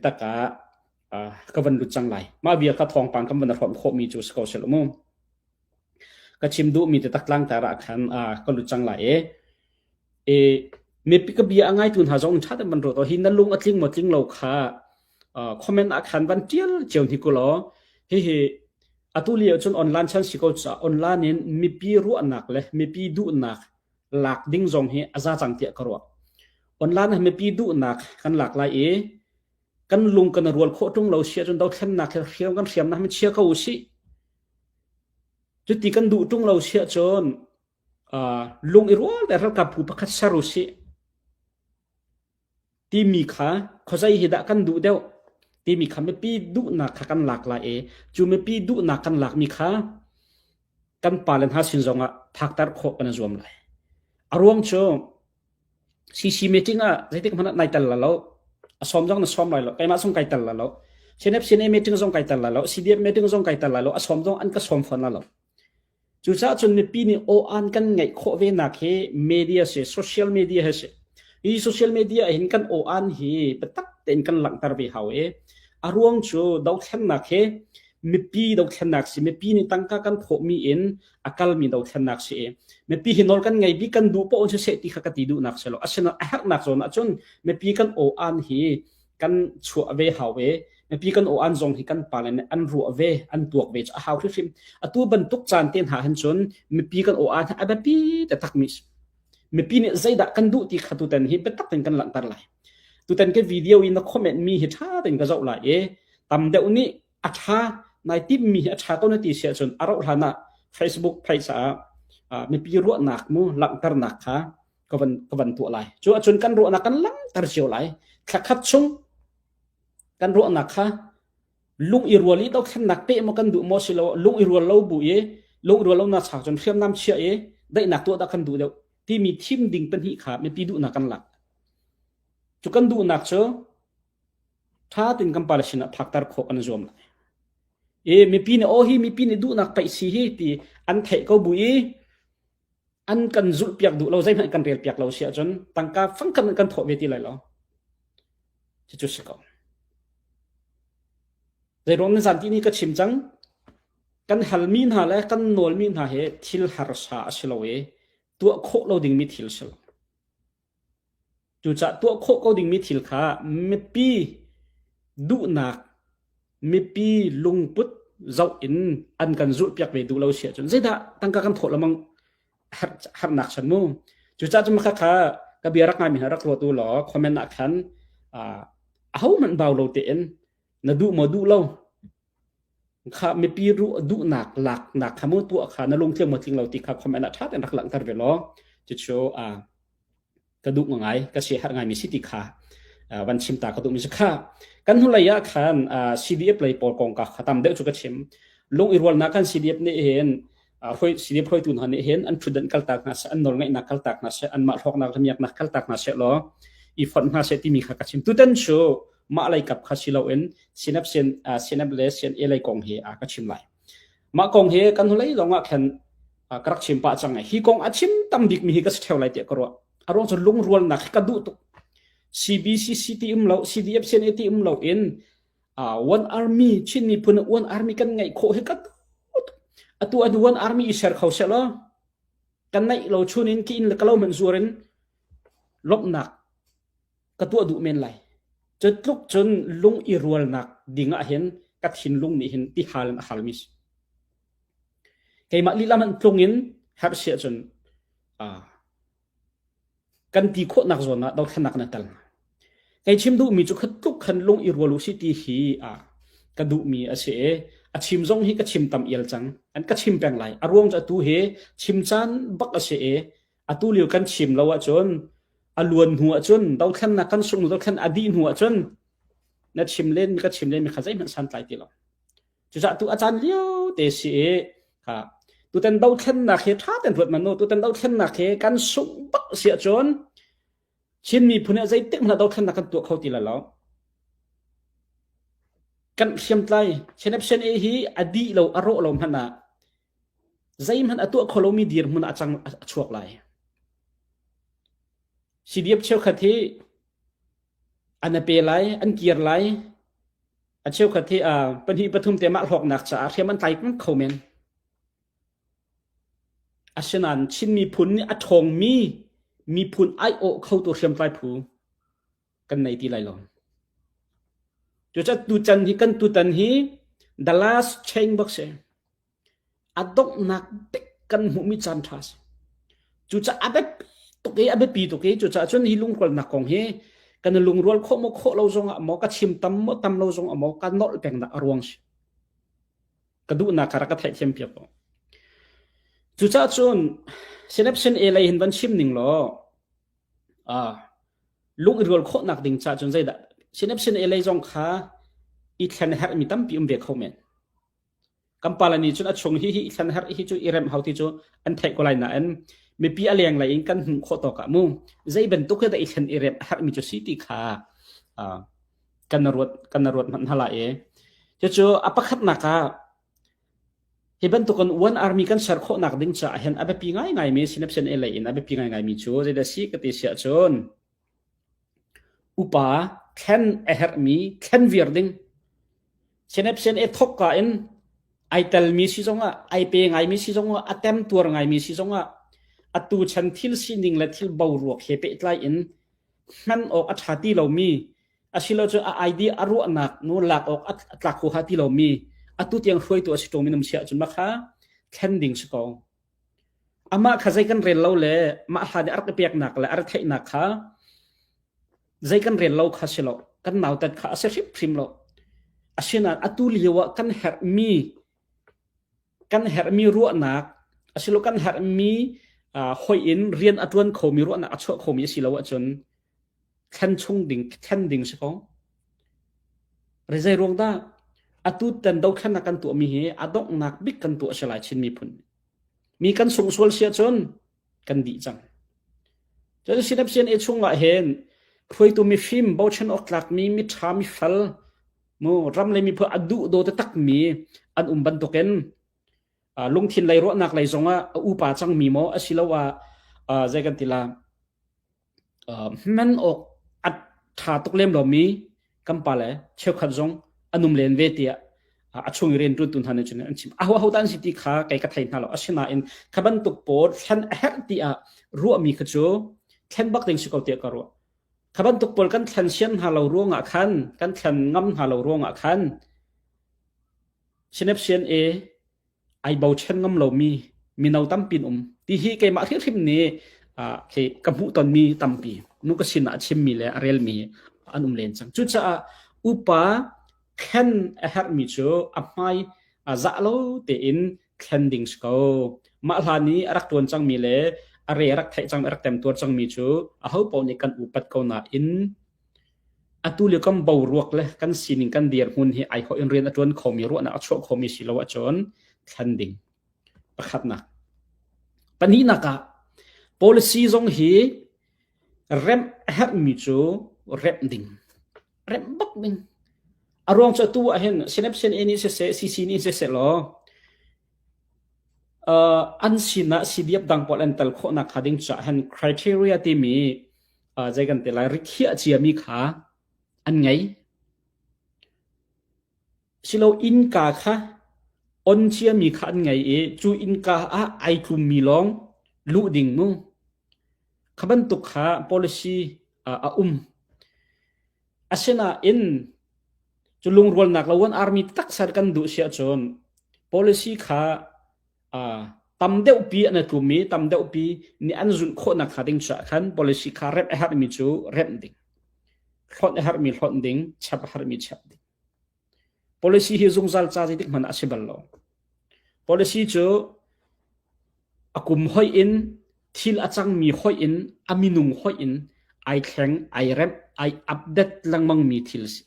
Tak ah ka van lut cang lai. Mah bia kha thawngpang kan van hrawm khawhmi cu si ko seh mu. Ka chim duhmi te tak tlangtar ah khan ka lut cang lai e. E mipi ka bia a ngaitu hna zong ṭha tein van ruat hi na lung a tling maw tling lo kha comment ah khan van ṭial cio hni ku law hihi atu lio cun online chan si ko ca online in mipi ruahnak le mipi duhnak lak ding zong hi a za cang tiah ka ruah. Online ah mipi duhnak kan lak lai i kan lung kan rual khawh ṭung lo si ahcun dothlennak he hriam kan hriamnak hi chia ko usih. Cuti kan duh ṭung lo si ahcun lung i rual te ralkap phu pakhat ser usih. Timi kha khuazei hi dah kan duh deuh timi kha mipi duhnak kha kan lak lai i cu mipi duhnak kan lakmi kha kan pale hna sin zongah phakter khawh kan i zuam lai. A ruang cu CC meeting ah zeitik hmanh ah nai tel la lo. A sawm zong na sawm lai lo. Keimah zong kai tel la lo. CNF CNA meeting zong kai tel la lo. CDF meeting zong kai tel la lo. A sawm zong an ka sawm fawn la lo. Cucaah cun mipi nih aw-an kan ngeih khawh ve nak hi media si, social media hi si. Hi social media hin kan aw-an hi biatak tein kan langhter ve hau i a ruang cu dothlennak hi mipi dothlennak si, mipi nih tangka kan thawhmi in a kalmi dothlennak si i mipi hi nawl kan ngei bik kan duh paoh in siseh ti kha ka ti duhnak si lo. Asinain a herhnak zawn ahcun mipi kan aw-an hi kan chuah ve hau ve mipi kan aw-an zong hi kan pale nih an ruah ve an tuak ve cu a hau hrimhrim atu bantuk caan te hna hin cun mipi kan aw-an hi a biapi taktak mi mipi nih zeidah kan duh ti kha tutan hi biatak tein kan langhter lai tutan ke video in na comment mi hi tha tein ka zoh lai i tam deuh nih a tha nai tim mi hi a tha ko na ti si ahcun a rauh hlan ah Facebook page ah mipi ruahnak mu langhternak kha ka van ka van tuah lai cu ahcun kan ruahnak kan langhter cio lai thlakhat chung kan ruahnak kha lung i rual i dothlennak peh maw kan duh maw silo lung i rual lo bu i lung i rual lo na chak cun hriamnam chia i daihnak tuah dah kan duh deuh timi thim ding pahnih kha mipi duhnak kan lak cu kan duhnak cu ṭha tein kan pale sinah phakter khawh kan zuam lai. I mipi nih aw hi mipi nih duhnak paih si hi ti an theih ko bu i an kan zulh piak duh lo zeihmanh kan rel piak lo si ahcun tangka fangkhat kan thawh ve ti lai lo. Cucu si ko. Zeiruang nan zan ti ni ka chim cang kan halmi hna le kan nawlmi hna hi thil harsa a si lo i tuah khawh lo dingmi thil si lo. Cucaah tuah khawh ko dingmi thil kha mipi duhnak, mipi lungput zoh in an kan zulhpiak ve duh lo si ahcun zeidah tangka kan thawh lengmang harnak chan mu. Cucaah cun maka kha ka bia rak ngaimi hna rak ruat u law comment ah khan ahohmanh bau lo tein na duh maw duh lo kha mipi ruh duhnak laknak kha mu tuah kha na lungtling maw tling lo ti kha comment ah ṭha tein rak langhter ve law cucu ka duh ngai ka si har ngai mi si ti kha van chim ta ka duh mi kha kan hnulei ah khan CDF lei pawl kong ka kha tam deuh cu ka chim lung i rualnak kan CDF nih hin hroi CDF hruaitu hna nih hin an thutdan kaltak hna seh an nawlngeihnak kaltak hna seh anmah hlawknak le miaknak kaltak hna seh law i fonh hna seh timi kha ka chim tutan cu mah lei kap kha si loin sinap sian sinap le sian e lei kong hi a ka chim lai mah kong hi kan hnulei zong ah khan ka rak chim pah cang hi kong a chim tam bik mi hi ka si theo lai tiah ka ruah a ruang cu lungrualnak hi ka duh tuk CBCC ti um lo CDF CNA ti um lo in one army Chin miphun one army kan ngeih khawh hi ka atu an one army i ser kho seh law kan neih lo chun in ki in le ka lo man zuar in lawmhnak ka tuah duh men lai. Cu tluk cun lung i rualnak ding ah hin ka thinlung nih hin ti hal in a halmi si. Keimah lila hmanh tlung in herh si ahcun kan ti khawhnak zawn ah dothlennak na tel. Kei chim duhmi cu khat tluk khan lung i rual u si ti hi ka duhmi a si i a chim zong hi ka chim tam ial cang. An ka chim peng lai. A ruang cu atu hi chim caan bak a si i atu lio kan chim lo ahcun a luan hnu ahcun dothlennak kan sungh hnu dothlen a dih hnu ahcun na chim len mi ka chim len mi kha zeihmanh santlai ti lo cucaah tu a caan lio te si i kha tutan dothlennak hi ṭha ten ruat man nu tutan dothlennak hi kan sungh bak si ahcun Chin miphun ah zeitik hmanh ah dothlennak kan tuah kho ti lai lo kan hriamtlai Chin A hi a dih lo a rawh lo hmanh ah Zeihmanh a tuah kho lomi dirhmun ah a cang a chuak lai. CDF cheukhat hi an a pe lai, an kir lai. A cheukhat hi pahnih pathum te mah hlawknak caah hriam an tlai kho men. Asinain Chin miphun nih a ṭhawngmi miphun aiawh khotu hriamtlai phu kan nei ti lai lo. Cucaah tuchan hi kan tutan hi the last chain bak si. A donghnak bik kan hmuhmi caan ṭha si. Cucaah a biapi tuk i a biapi tuk i cucaah cun hi lungrualnak kong hi kan i lungrual khawh maw khawh lo zongah maw ka chim tam maw tam lo zongah maw ka nolh pengnak a ruang si. Ka duhnak kha rak ka theihthiam piak ko. Cucaah cun Sinapsin A lei hin van chim ning law ah lung i rual khawhnak ding caah cun zeidah Sinapsin A lei zong kha i thlen herhmi tampi um ve kho men. Kan pale nih cun a chung hi hi i thlen herh hi cu i remh hau ti cu an theih ko lai nain mipi a leng lei in kan hmuh khawh tawk ah mu zei bantuk hi dah i thlen i remh herhmi cu si ti kha kan ruat kan ruat hmanh hna lai i cucu a pakhatnak ah hi bantukin one army kan ser khawhnak ding caah hin a biapi ngaingaimi sinapsin e lei in a biapi ngaingaimi cu zeidah si ka ti siah cun upa thlen a herhmi thlen viar ding Sinapsin e thawkka in ai telmi si zongah ai pe ngaimi si zongah a temtuar ngaimi si zongah atu chan thil sining le thil boruak he pehtlai in hman awk a ṭha ti lomi asilo cu a idea a ruahnak nu lak awk a tlak huaha ti lomi atu tiang hruaitu a si ṭung minum siah cun makha thlen ding si ko. Amah kha zei kan rel lo le mah hla nih a rak i peknak le a rak theihnak kha zei kan rel lo kha si lo kan nautat kha a si hrimhrim lo. Asinain atu lio ah kan herhmi kan herhmi ruahnak asilo kan herhmi uh, hoi in rian a ṭuan khomi ruahnak a chuah khomi a si lo ahcun thlen chung ding thlen ding si ko. Rizai ruang dah atu tan dothlennak kan tuahmi hi a donghnak bik kan tuah si lai Chin miphun. Mi kan sung sual si ahcun kan dih cang. Cun sinapsian e chungah hin hruaitu mifim bochan awk tlakmi miṭha mifel mu ram le miphun a duh daw takmi an um bantukin lungthin lei ruahnak lei zongah a upa cangmi maw asiloah zei kan ti la Hman awk a ṭha tuk lem lomi kan pale cheukhat zong an um len ve tiah a chung i rianṭuantu hna nih cun an chim. Aho aho dah an si ti kha kei ka thei hna lo. Asinain kha bantuk pawl thlen a herh tiah ruahmi kha cu thlen bak ding si ko tiah ka ruah. Kha bantuk pawl kan thlen sian hna lo ruangah khan, kan thlen ngam hna lo ruangah khan Sinapsian e ai bochan ngam lomi mino tampi an um ti hi keimah hrimhrim nih khi ka hmuh tonmi tampi nu ka sin ah a chimmi le a relmi an um len cang cucaah upa thlen a herhmi cu a hmai a zah lo tein thlen ding si ko mah hlan i a rak tuan cangmi le a re a rak theih cang a rak temtuar cangmi cu aho paoh nih kan upat ko nain Atu lio kan boruak le kan sining kan dirhmun hi ai hawh in rian a ṭuan khomi ruahnak a chuah khomi si lo ahcun thlen ding. Pakhatnak. Pahnihnak ah policy zong hi remh a herhmi cu remh ding. Remh bak ding. A ruang cu atu ah hin Sinapsin nih siseh, CC nih siseh law uh, an sinah CDF dang pawl an tel khawhnak kha ding caah hin criteria timi zei kan ti lai rikhiah ciami kha an ngei. Silo innka kha on ciami kha an ngei i cu innka ah ai tlummi lawng luh ding mu. Kha bantuk kha policy a um. Asinain cu lungrualnak lo an army tak ser kan duh si ahcun policy kha tam deuhpi an i tlum i tam deuhpi nih an zulh khawhnak hnga ding caah khan policy kha remh a herhmi cu remh ding. Hlonh a herhmi hlonh ding, chap a herhmi chap ding. Policy hi zungzal ca zeitik hmanh ah a si bal lo. Policy cu a kum hoih in thil a cangmi hoih in a minung hoih in ai thleng, ai remh, ai update lengmangmi thil a si.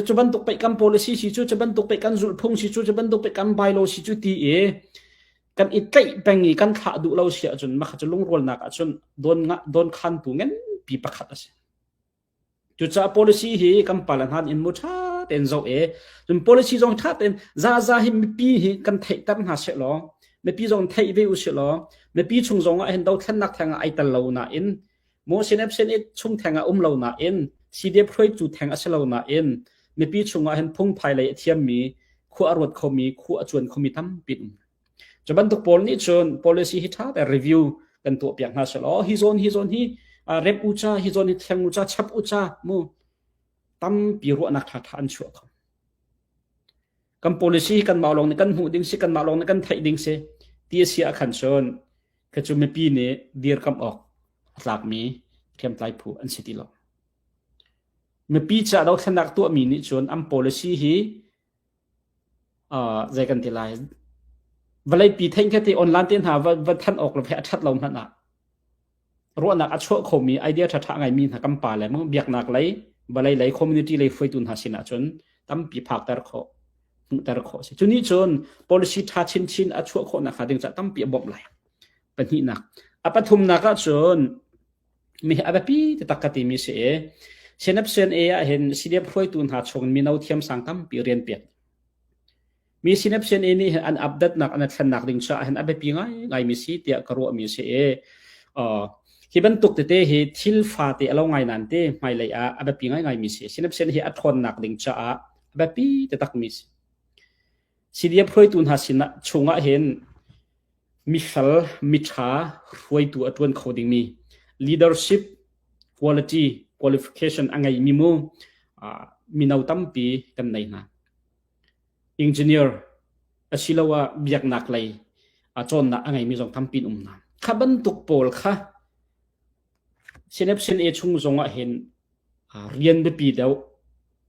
Cu bantuk pei kan policy si cu, cu bantuk pei kan zulhphung si cu, cu bantuk pei kan bylaw si cu ti i kan i tlaih peng i kan thlah duh lo si ahcun mah kha cu lungrualnak ahcun don don khantu nganpi pakhat a si. Cucaah policy hi kan pale hna in mu ṭha tein zoh i cun policy zong ṭha tein zaza hi mipi hi kan theihter hna seh law mipi zong theih ve u sih law mipi chung zong ah hin dothlennak theng ah ai tel lo nain Maw sinep sin i chung theng ah um lo nain CDF hruaitu theng a si lo nain Mipi chungah hin phungphai lei a thiammi, khua a ruat khomi, khua a cuan khomi tampi an um. Cu bantuk pawl nih cun policy hi ṭha tein review kan tuah piak hna selaw hi zawn hi zawn hi remh u ca, hi zawn hi thleng u ca, chap u ca mu tampi ruahnak ṭhaṭha an chuah kho. Kan policy hi kanmah lawng nih kan hmuh ding si, kanmah lawng nih kan theih ding si ti a si ah khan cun kha cu mipi nih dirkamh awk a tlakmi hriamtlai phu an si ti lo. Mipi ca dothlennak tuahmi nih cun an policy hi zei kan ti lai vawleipi theih kha ti online te hna va va thanh awk le a ṭhat lo hmanh ah ruahnak a chuah khomi idea ṭhaṭha ngaimi hna kan pa le biaknak lei vawlei lei community lei hruaitu hna sin ahcun tampi phakter khawh hmuhter khawh si cu nih cun policy ṭha chinchin a chuah khawh nakhnga ding caah tampi a bawmh lai pahnihnak a pathumnak ahcun mi hi a biapi taktak ka timi si i CNF CNA ah hin CDF hruaitu hna chung mino thiamsang tampi rian pek mi CNF CNA nih hin an update nak an thlennak ding caah hin a biapi ngai ngai mi si tiah ka ruah mi si i hi bantuk tete hi thil fate a lo ngai nan te hmailei ah a biapi ngai ngai mi si CNF CNA hi a ṭhawnnak ding caah a biapi taktak mi si CDF hruaitu hna sinah chungah hin mifel, miṭha hruaitu a ṭuan kho dingmi leadership quality qualification a ngeimi mu mino tampi kan nei hna. Engineer asiloah biaknak lei cawnnak a ngeimi zong tampi an um hna. Kha bantuk pawl kha Sinep sin e chung zongah hin rian biapi deuh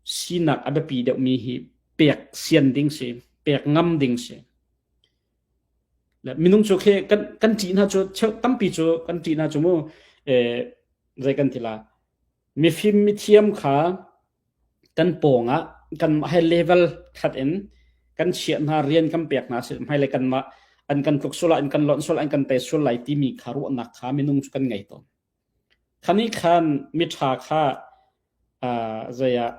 sinak a biapi deuhmi hi pek sian ding si, pek ngam ding si. Le minung cu khi kan kan ṭih hna cu cheu tampi cu kan ṭih hna cu mu eh zei kan ti la mifim mithiam kha kan pawng ah kan high level khat in kan chiah hna rian kan pek hna si hmailei kanmah an kan tluk sul an kan lonh sul an kan tei sul lai timi kha ruahnak kha minung cu kan ngei tawn. Khani khan miṭha kha zei ah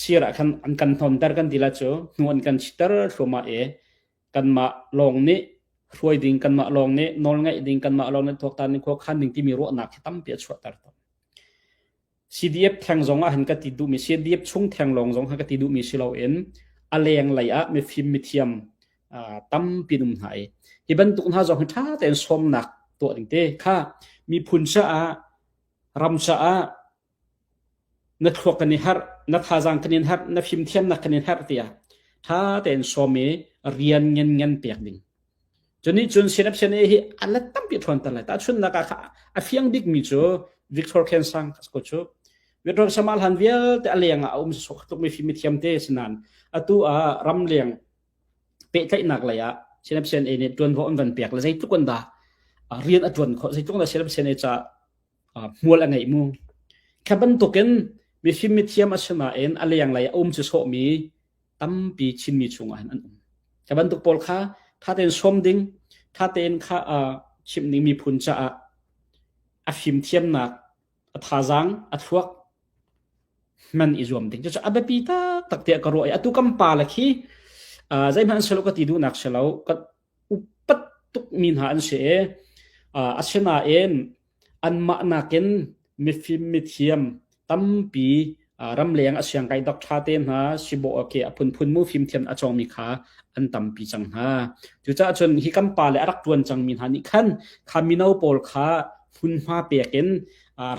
sir ah khan an kan hnonter kan ti la cu hnu an kan chiter thluahmah i kanmah lawng nih hruai ding kanmah lawng nih nawl ngeih ding kanmah lawng nih tuaktan ding khuakhan ding timi ruahnak hi tampi a chuahter tawn. CDF theng zong ah hin ka ti duhmi CDF chung theng lawng zong ha ka ti duhmi si loin a leng lei ah mifim mithiam tampi um hna i hi bantuk hna zong hi ṭha tein sawmnak tuah ding te kha miphun caah ram caah na thluak kan i harh na thazaang kan in harh na fimthiamnak kan in harh tiah ṭha tein sawm i rian ngan ngan pek ding Cunih cun CNF-CNA hi a let tampi a ṭhawnter lai. Tahchunhnak ah kha a fiang bikmi cu Victor Khensang ko cu. Victor Samal han vialte a leng ah a um sok tukmi fim thiam te si nain atu ah ramleng pehtlaihnak lei ah CNF-CNA nih ṭuanvo an van pek le zeitluk an dah rian a ṭuan khawh zeitluk dah CNF-CNA ca hmual a ngeih mu. Kha bantukin mifim mithiam a si nain a leng lei a um cu sawhmi tampi Chinmi chungah hin an um. Kha bantuk pawl kha tha tein sawm ding, tha tein kha chimh ding miphun caah a fimthiamnak, a thazaang, a thluak hman i zuam ding. Cucu a biapi taktak tiah ka ruah i atu kan pa le khi zeihmanh an si lo ka ti duhnak si lo, ka upat tukmi hna an si i asinain anmah nakin mifim mithiam tampi ramleng a siangkai doctor te hna sibaw ke a phunphun mu fimthiam a cawngmi kha an tampi cang hna. Cucaah cun hi kan pa le a rak ṭuan cangmi hna nih khan kha mino pawl kha hmunhma pek in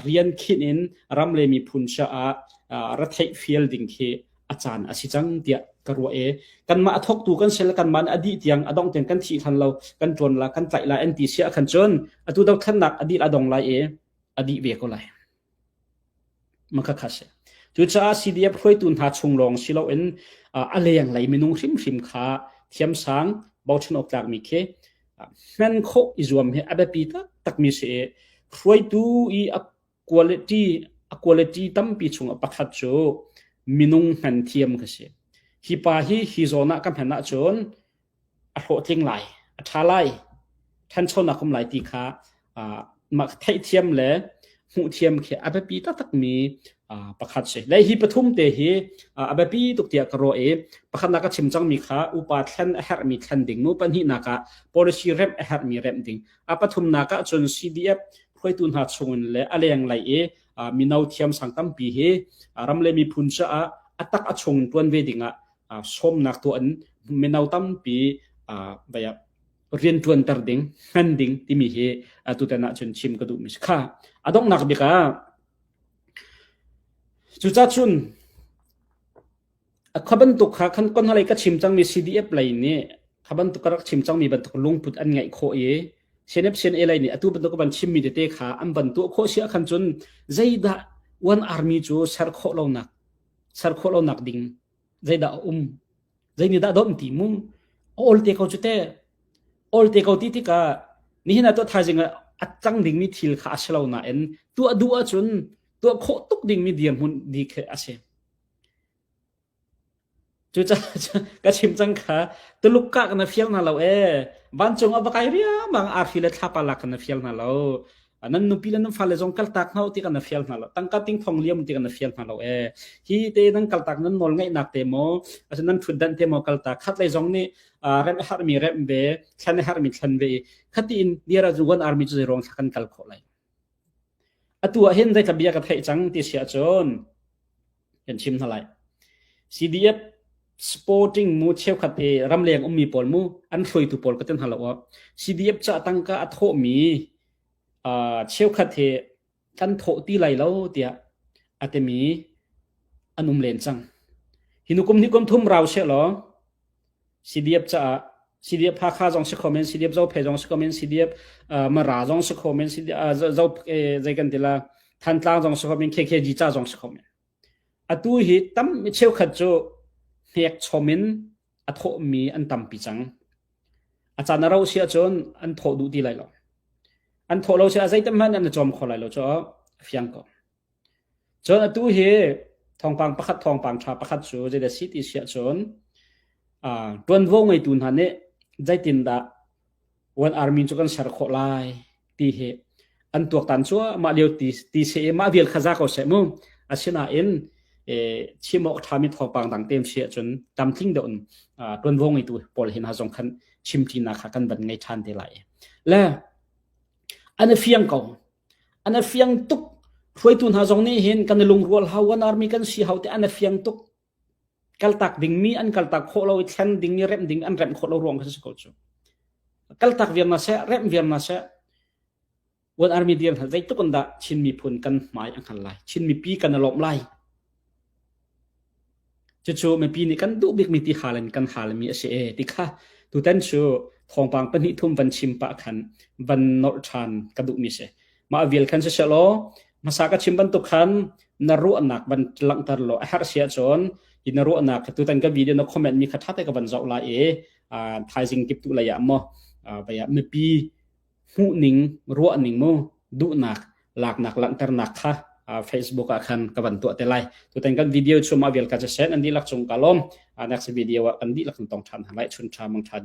rian khinh in ram le miphun caah ra theih fial ding khi a caan a si cang tiah ka ruah i kanmah a thawktu kan si le kanmah a dih tiang a dong tiang kan thih hlan lo kan ṭuan la kan tlaih lai an ti si ahkhan cun atu dothlennak a dih a dong lai i a dih ve ko lai. Maka kha si. Cucaah CDF hruaitu hna chung lawng si loin a lenglei minung hrimhrim kha thiamsang bochan awk tlakmi khi hman khawh i zuam hi a biapi taktakmi si i hruaitu i a quality a quality tampi chung ah pakhat cu minung hman thiam ka si. Hi pa hi hi zawn ah ka hman ahcun a hlawhtling lai, a ṭha lai, ṭhanchonak um lai ti kha mah theihthiam le hmuhthiam khi a biapi taktakmi pakhat si. Le hi pathum te hi a biapi tuk tiah ka ruah i pakhatnak ka chim cangmi kha upa thlen a herhmi thlen ding, nu pahnihnak ah policy remh a herhmi remh ding. A pathumnak ah cun CDF hruaitu hna chungin le a lenglei i mino thiamsang tampi hi ram le miphun caah a tak a chung tuan ve dingah sawmnak tuah in mino tampi rian ṭuanter ding, hman ding timi hi tutan ahcun chim ka duhmi si. Kha a donghnak bik ah cucacun kha bantuk kha khan kon halei ka chim cangmi CDF lei nih kha bantuk ka rak chim cangmi bantuk lungput an ngeih khawh i CNF CNA lei nih atu bantuk ban chimmi tete kha an van tuah khawh si ahkhan cun zeidah one army cu ser khawh lonak ser khawh lonak ding zeidah a um zei nih dah dawm ti mu awl te ko cu te awl te ko ti tikah nihin ah tuah thaizing ah a cang dingmi thil kha a si lo nain tuah duh ahcun tuah khawh tuk dingmi dirhmun di khi a si. Cucaah ka chim cang kha Tuluk kah kan fial hna lo ee vancung ah va kai riangmang arfi le thlapa lak kan fial hna lo nan nupi le nan fale zong kaltak hna ti kan fial hna lo tangka ting thong liam ti kan fial hna lo ee hi te nan kaltak nan nawl ngeihnak te maw asin nan thutdan te maw kaltak khat lei zong nih rem har mi rem ve thlan har mi thlan ve khati in diara zu one army chu zei rong thla kan kal khawh lai atu ah hin zei bia ka theih cang ti sia cun kan chim hna lai CDF sporting mu cheukhat i ramleng ummi pawl mu an hruaitu pawl ka ten hna lo CDF ca tangka a thawhmi cheukhat hi kan thawh ti lai lo tiah a timi an um len cang. Hi nukum ni kum thum rau she law CDF caah CDF Hakha zong si kho men CDF Zophei zong si kho men CDF Mara zong si kho men CDF Zo zei kan ti la Thantlang zong si kho men KKG ca zong si kho men. Atu hi tam cheukhat cu hnek chom in a thawhmi an tampi cang. A caan a rauh si ahcun an thawh duh ti lai lo. An thawh lo si ah zeitam hmanh an i cawm kho lai lo cu a fiang ko. Cun atu hi thawngpang pakhat thawngpang ṭha pakhat cu zeidah si ti si ahcun ṭuanvo ngeitu hna nih zeitindah One Army cu kan ser khawh lai ti hi an tuaktan cuahmah lio ti ti si i mah vial kha za ko seh mu. Asinain chim awk ṭhami thawngpang dang te si ahcun tlamtling deuh in ṭuanvo ngeitu pawl hin ha zong khan chimṭinak kha kan van ngei ṭhan te lai. Le an i fiang ko. An i fiang tuk. Hruaitu hna zong nih hin kan i lungrual hau, one army kan si hau ti an i fiang tuk. Kaltak dingmi an kaltak khawh lo i thlen dingmi remh ding an remh khawh lo ruang kha si ko cu. Kaltak viar na seh, remh viar na seh, One Army dir hna zeitluk in dah Chin miphun kan hmai a hngal lai. Chin mipi kan i lawmh lai. Cucu mipi nih kan duh bikmi ti hal in kan halmi a si e ti kha tutan cu thawngpang pahnih thum van chim pah khan van nolh ṭhan ka duhmi si. Mah vial khan siseh law hmasa ka chim bantuk khan na ruahnak van langhter law a herh si ahcun hi na ruahnak tutan ka video na comment mi kha ṭha te ka van zoh lai i thaizing kip tu lei ah maw mipi hmuhning ruahning mu duhnak laknak langhternak kha Facebook ah khan ka van tuah te lai tutan kan video chu ma vial ka cha sen an dihlak chung ka lawm next video ah kan dihlak kan tong than lai chun tha mang tha.